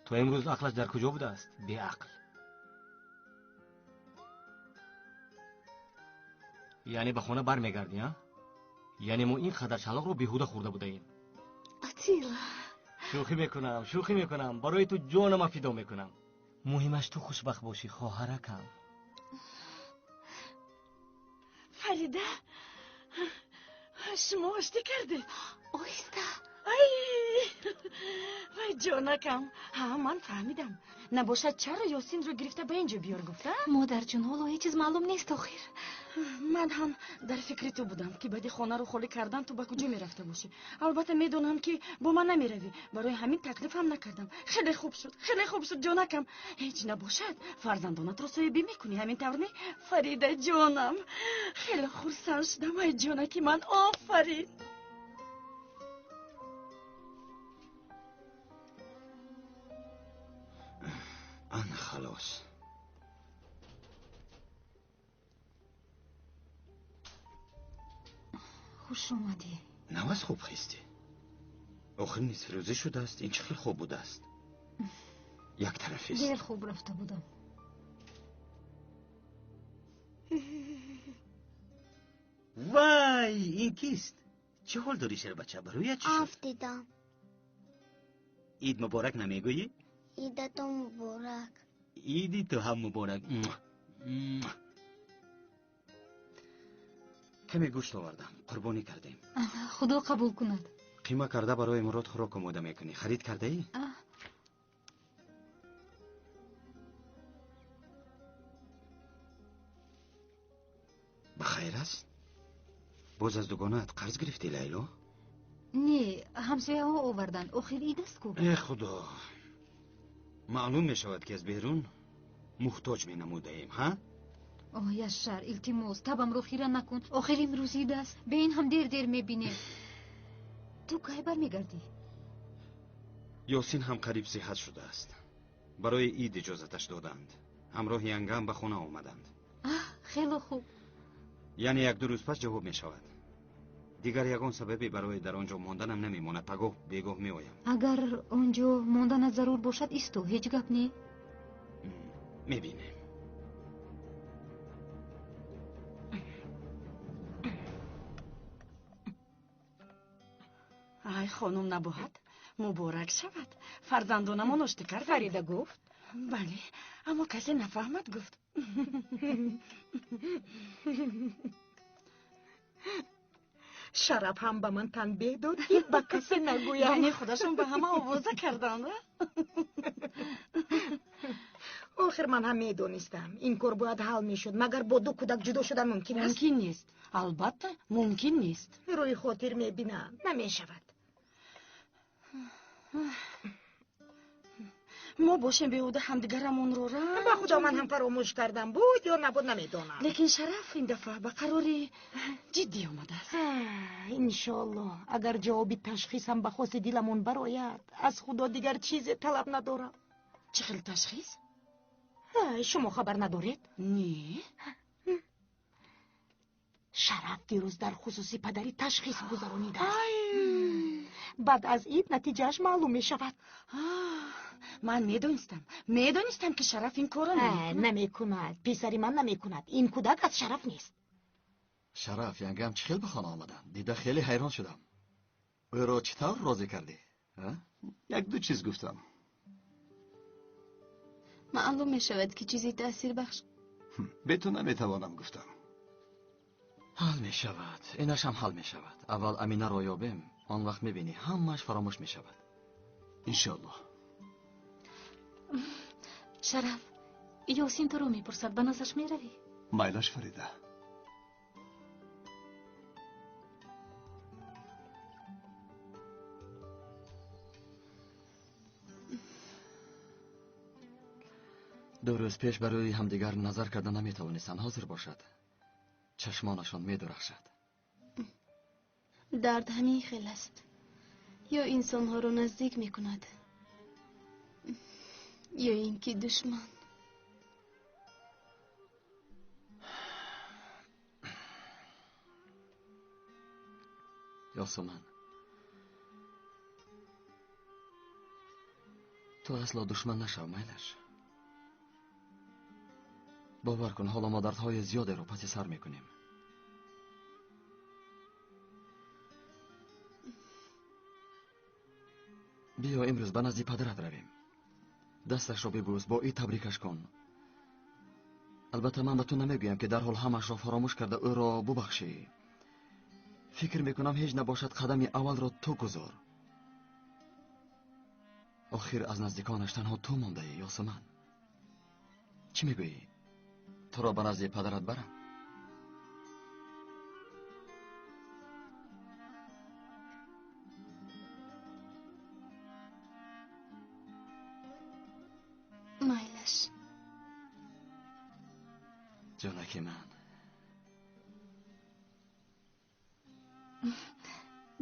То имрӯз ақлаш дар куҷо будааст? Беақл. Яъне ба хона бармегардӣ, а? Яъне мо ин қадар шалоқро беҳуда хӯрда будаем. Атила. Шӯхӣ мекунам, шӯхӣ мекунам. Барои ту ҷонама фидо мекунам. Муҳимаш ту хушбахт бошӣ, хоҳаракам. Фарида, шумо оштӣ кардед? Оҳиста. Ай, вай ҷонакам. Ҳа, ман фаҳмидам. Набошад, чаро Ёсинро гирифта ба ин ҷо биёр гуфта? Модарҷон, ҳоло ҳеҷ чиз маълум нест охир. Ман ҳам дар фикри ту будам, ки баъди хонаро холӣ кардан ту ба куҷо мерафта бошӣ. Албатта медонам, ки бо ман намеравӣ. Барои ҳамин таклиф ҳам накардам. Хеле хуб шуд, хеле хуб шуд, ҷонакам. Ҳеҷ набошад, фарзандонатро соҳибӣ мекунӣ, ҳамин тавр не? Фарида ҷонам, хеле хурсанд шудам, ай ҷонаки ман, офарин. Ан халос. Хуш омадӣ. Нав аз хоб хестӣ? Охир нисфирӯзӣ шудааст, ин чӣ хел хоб будааст? Як тарафист. Дер хоб рафта будам. Вай, ин кист? Чӣ ҳол дорӣ, шербача? Ба рӯят чӣ шуд? Афтидам. Ид муборак намегӯӣ? Идатон муборак. Иди ту ҳам муборак. Каме гӯшт овардам, қурбонӣ кардем. Худо қабул кунад. Қима карда барои Мурод хӯрок омода мекунӣ. Харид кардаӣ? Ба хайр аст? Боз аз дугонаат қарз гирифтӣ, Лайло? Не, ҳамсояҳо оварданд. Охир ид аст ку. Э худо, маълум мешавад, ки аз берун муҳтоҷ менамудаем, ҳа? Оҳ, Яшар, илтимос, табамро хира накун. Охир имрӯз ид аст. Бе ин ҳам дер дер мебинем. Ту кай бармегардӣ? Ёсин ҳам қариб сиҳат шудааст. Барои ид иҷозаташ доданд. Ҳамроҳи янгам ба хона омаданд. Аҳ, хело хуб. Яъне як-ду рӯз пас ҷавоб мешавад. Дигар ягон сабабе барои дар он ҷо монданам намемонад. Пагоҳ бегоҳ меоям. Агар он ҷо монданат зарур бошад, исто, ҳеҷ гап не. Мебинем. Ай, хонум Набоҳат, муборак шавад. Фарзандонамон оштӣ карданд. Фарида гуфт? Бале, аммо касе нафаҳмад гуфт. Шараф ҳам ба ман танбеҳ дод, ки ба касе нагӯям. Яъне худашон ба ҳама овоза карданд, а? Охир ман ҳам медонистам, ин кор бояд ҳал мешуд. Магар бо ду кӯдак ҷудо шудан мумкин аст? Мумкин нест. Албатта, мумкин нест. Рӯи хотир мебинам, намешавад. Мо бошем беҳуда ҳамдигарамонро ранҷ. Ба худо ман ҳам фаромӯш кардам, буд ё набуд намедонам. Лекин Шараф ин дафъа ба қарори ҷиддӣ омадааст. Иншоаллоҳ, агар ҷавоби ташхисам ба хости диламон барояд, аз худо дигар чизе талаб надорам. Чӣ хел ташхис? Шумо хабар надоред? Не. Шараф дирӯз дар хусуси падарӣ ташхис гузаронидааст. Баъд аз ид натиҷааш маълум мешавад. Ман медонистам, ки Шараф ин корро намекунад. Намекунад, писари ман намекунад. Ин кӯдак аз Шараф нест. Шараф янгам чӣ хел ба хона омаданд? Дида хеле ҳайрон шудам. Ӯро чӣ тавр розӣ кардӣ? Як-ду чиз гуфтам. Маълум мешавад, ки чизи таъсирбахш. Бе ту наметавонам, гуфтам. Ҳал мешавад, инаш ҳам ҳал мешавад. Аввал Аминаро ёбем, он вақт мебинӣ ҳамааш фаромӯш мешавад. Иншоаллоҳ. Шараф, Ёсин туро мепурсад, ба наздаш меравӣ? Майлаш, Фарида. Ду рӯз пеш барои ҳамдигар назар карда наметавонистанд, ҳозир бошад. Чашмонашон медурахшад. Дард ҳамин хел аст. Ё инсонҳоро наздик мекунад, ё ин ки душман. Ёсуман, ту асло душман нашав, майлаш. Бовар кун, ҳоло мо дардҳои зиёдеро паси сар мекунем. Биё имрӯз ба назди падарат равем. Дасташро бибӯс, бо ид табрикаш кун. Албатта ман ба ту намегӯям, ки дарҳол ҳамаашро фаромӯш карда ӯро бубахшӣ. Фикр мекунам, ҳеҷ набошад қадами аввалро ту гузор. Охир аз наздиконаш танҳо ту мондаӣ, Ёсуман. Чӣ мегӯӣ? Туро ба назди падарат барам? Майлаш. Ҷонаки ман.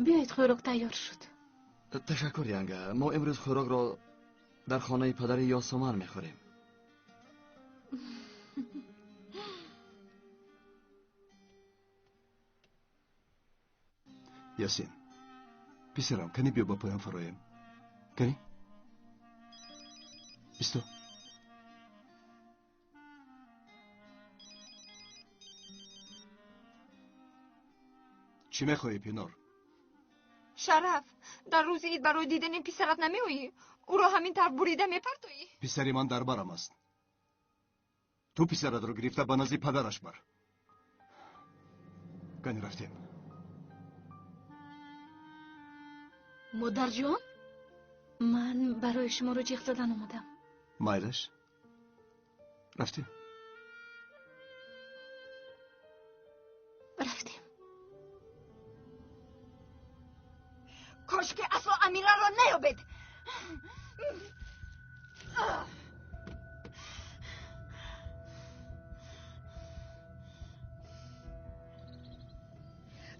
Биёед, хӯрок тайёр шуд. Ташаккур, янга. Мо имрӯз хӯрокро дар хонаи падари Ёсуман мехӯрем. Ясин, писарам, кани биё ба поям фароем. Кани? Исто. Чӣ мехоҳӣ, Пинор? Шараф, дар рӯзи ид барои дидани писарат намеоӣ? Ӯро ҳамин тавр бурида мепартоӣ? Писари ман дар барам аст. Ту писаратро гирифта ба назди падараш бар. Кани рафтем. Модарҷон, ман барои шуморо ҷиғ задан омадам. Майлаш, рафтем. Рафтем. Кошки асло Амираро наёбед.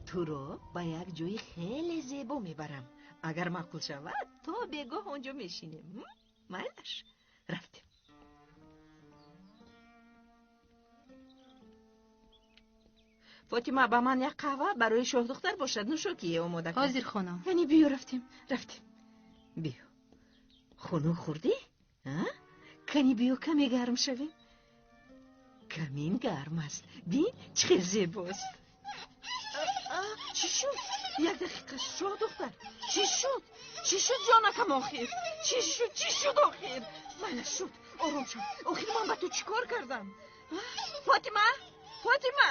Туро ба як ҷои хеле зебо мебарам. Агар маъқул шавад, то бегоҳ он ҷо мешинем. Майлаш, рафтем. Фотима, ба ман як қаҳва барои шоҳдухтар бошад, нӯшокие омода кун. Ҳозир, хонум. Яъне биё, рафтем, рафтем. Биё. Хунук хӯрдӣ? Кани биё, каме гарм шавем. Камин гарм аст. Бин, чӣ хел зебост. Чӣ шуд? Як дақиқа, шоҳдухтар. Чӣ шуд? Чӣ шуд, ҷонакам, охир? Чӣ шуд? Чӣ шуд, охир? Майла, шуд. Ором шав. Охир ман ба ту чӣ кор кардам? Фотима? Фотима?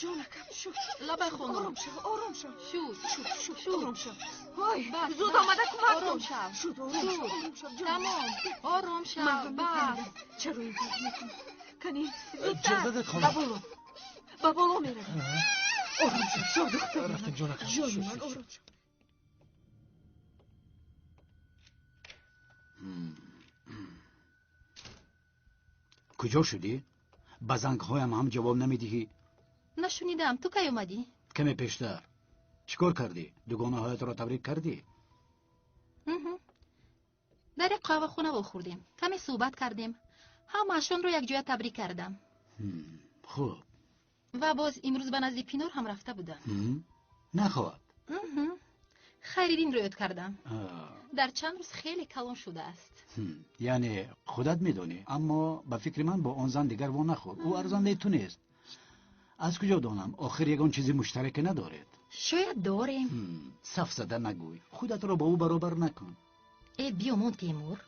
Ҷонакам, шуд. Лабай, хонум. Ором шав, ором шав. Шуд. Шуд, шуд, Шуд. ором шав. Ой, Бас, зуд бас. омада кӯмак кун. Ором шав. Шуд, ором шав, Шуд. ором шав, ҷон. Тамом. Ором шав. Ман ҳам Бас. нафаҳмидам. Чаро ин кор мекунӣ? Кани, зудтар. Ҷиғ задед, хонум. Ба боло. Ба боло меравем. Ором шав, шоҳдухтар. Рафтем, ҷонакам. Ҷони Шуд, ман, шуд, ором шав. Куҷо шудӣ? Ба зангҳоям ҳам ҷавоб намедиҳӣ. Нашунидам, ту кай омадӣ? Каме пештар. Чӣ кор кардӣ? Дугонаҳоятро табрик кардӣ? Дар як қаҳвахона вохӯрдем, каме суҳбат кардем. Ҳамаашонро якҷоя табрик кардам. Хуб. Ва боз имрӯз ба назди Пинор ҳам рафта будам. Нахоҳад. Хайриддинро ёд кардам. Дар чанд рӯз хеле калон шудааст. Яъне худат медонӣ, аммо ба фикри ман бо он зан дигар во нахӯр. Ӯ арзандаи ту нест. Аз куҷо донам? Охир ягон чизи муштараке надоред. Шояд дорем. Сафзада нагӯй, худатро бо ӯ баробар накун. Э, биёмон, Темур.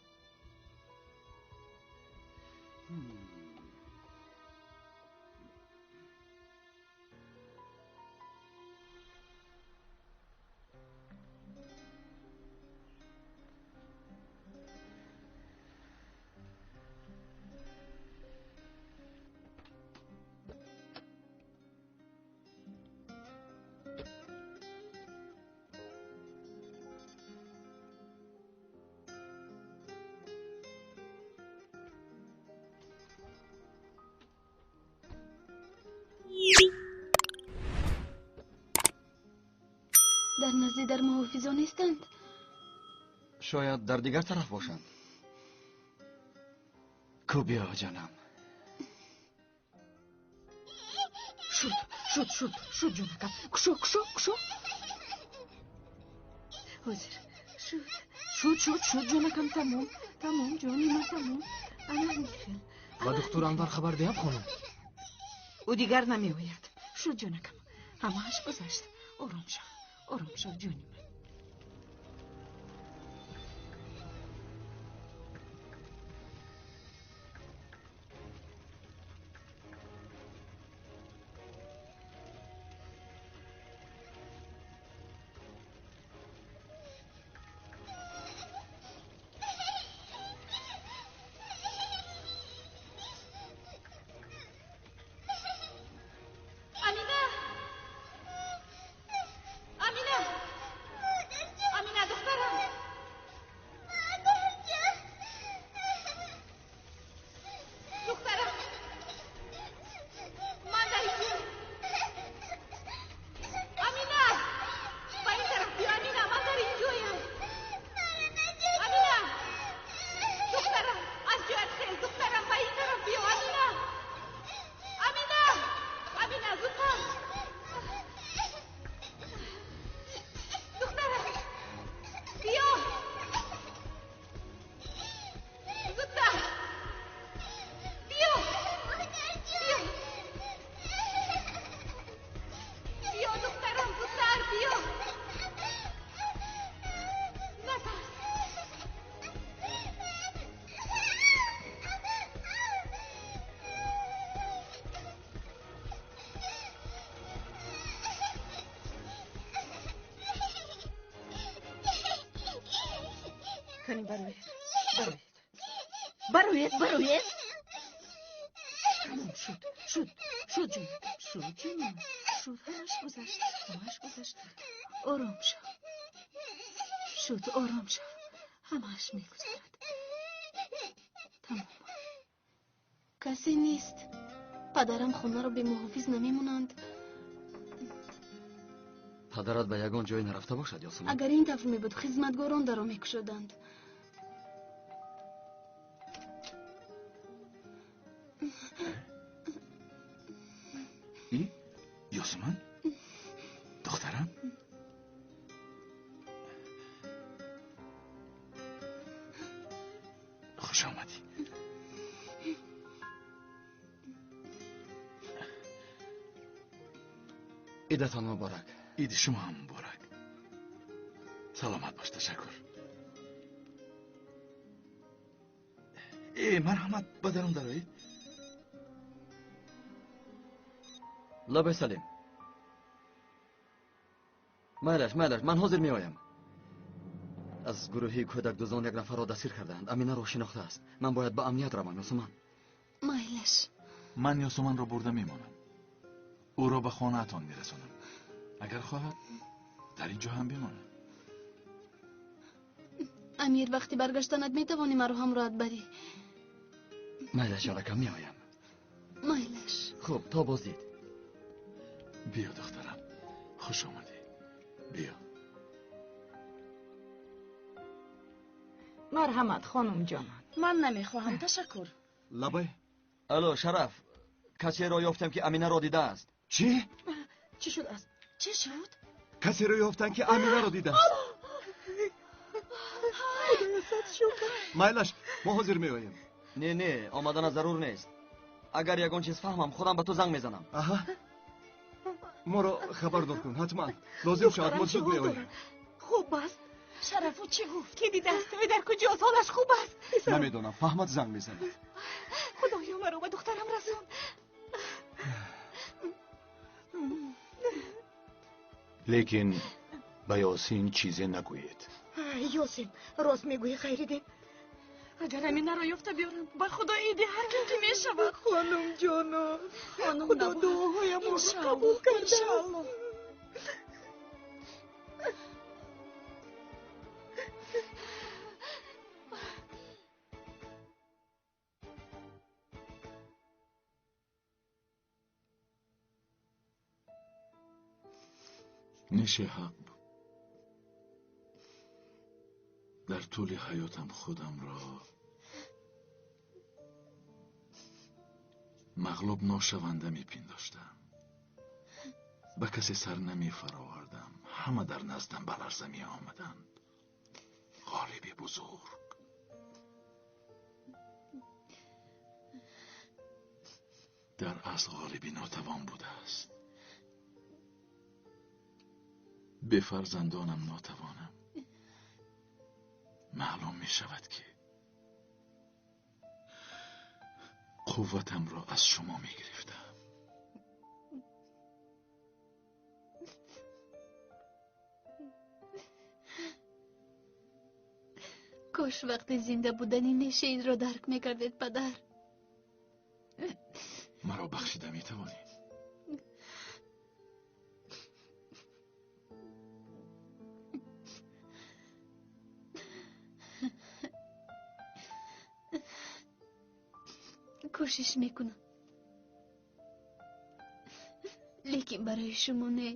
Дар назди дар муҳофизон нестанд? Шояд дар дигар тараф бошанд. Ку биё, ҷонам. Шуд, шуд, шуд, шуд, ҷонакам. Кушо, кушо, кушо. Ҳозир. Шуд, шуд, шуд, шуд, ҷонакам, тамом, тамом, ҷони ман, тамом. Ана михел. Ба духтур Анвар хабар диҳам, хонум? Ӯ дигар намеояд. Шуд, ҷонакам. Ҳамааш гузашт. Ором шав. Ором шав, ҷони ман. Амина! Амина! Амина, духтарам! Духтарам! Ман дар инҷо! Амина! Ба ин тараф биё, Амина, ман дар инҷоям! Амина! Духтарам, аз ҷоят хез, духтарам, ба ин тараф биё, Амина! Амина! Амина, зудтар! Духтарам! Биё! Зудтар! Биё! Биё! Биё, духтарам, зудтар, биё! Натарс! Кани бароед, бароед, бароед, бароед. Тамом шуд, шуд, шуд, ҷонакам, шуд, ҷони ман, шуд, ҳамаш гузашт, ҳамаш гузашт. Ором шав. Шуд, ором шав. Ҳамааш мегузарад. Тамом. Касе нест. Падарам хонаро бемуҳофиз намемонанд. Падарат ба ягон ҷое нарафта бошад, Ёсуман? Агар ин тавр мебуд, хизматгорон даро мекушоданд. И? Ёсуман? Духтарам? Хуш омадӣ. Идатон муборак. Иди шумо ҳам муборак. Саломат бош, ташаккур. Э, марҳамат, ба дарун дароед. Лабай, Салим. Майлаш, майлаш, ман ҳозир меоям. Аз гурӯҳи кӯдакдуздон як нафарро дастгир кардаанд. Аминаро шинохтааст. Ман бояд ба амният равам, Ёсуман. Майлаш. Ман Ёсуманро бурда мемонам. Ӯро ба хонаатон мерасонам. Агар хоҳад, дар ин ҷо ҳам бимонад. Амир, вақти баргаштанат метавонӣ маро ҳамроҳат барӣ? Майлаш, ҷонакам, меоям. Майлаш. Хуб, то боздид. Биё, духтарам, хуш омадӣ. Биё. Марҳамат, хонумҷонон. Ман намехоҳам, ташаккур. Лабай. Алло, Шараф, касеро ёфтам, ки Аминаро дидааст. Чӣ? Чӣ шудааст? Чӣ шуд? Касеро ёфтанд, ки Аминаро дидааст. Худоё, сад шукр. Майлаш, мо ҳозир меоем. Не, не, омадана зарур нест. Агар ягон чиз фаҳмам, худам ба ту занг мезанам. Аҳа, моро хабардор кун, ҳатман. Лозим шавад, мо зуд меоем. Хуб аст. Шарафу чӣ гуфт? Ки дидааст? Вай дар куҷост? Ҳолаш хуб аст? Намедонам, фаҳмад, занг мезанад. Худоё, маро ба духтарам расон. Лекин ба Ёсин чизе нагӯед. Ёсин, рост мегӯӣ, Хайриддин. Агар Аминаро ёфта биёрам, ба Худо иди ҳақиқӣ мешавад. Хонум ҷоно, Худо дуоҳоямонро қабул кардааст. Неши ҳақ буд. Дар тӯли ҳаётам худамро мағлуб ношаванда мепиндоштам. Ба касе сар намефаровардам. Ҳама дар наздам ба ларза меомаданд. Ғолиби бузург. Дар асл ғолиби нотавон будааст. Бе фарзандонам нотавонам. Маълум мешавад, ки қувватамро аз шумо мегирифтам. Кош вақти зинда будани Неши инро дарк мекардед, падар. Маро бахшида метавонед? Кӯшиш мекунам, лекин барои шумо не,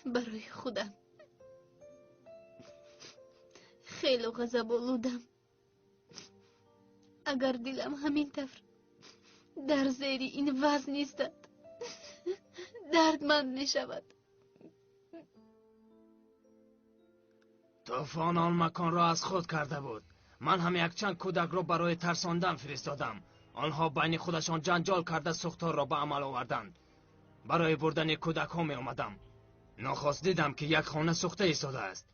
барои худам. Хело ғазаболудам. Агар дилам ҳамин тавр дар зери ин вазн истад, дардманд мешавад. Тӯфон он маконро аз худ карда буд. Ман ҳам якчанд кӯдакро барои тарсондан фиристодам. Онҳо байни худашон ҷанҷол карда сӯхторро ба амал оварданд. Барои бурдани кӯдакҳо меомадам. Нохост дидам, ки як хона сӯхта истодааст.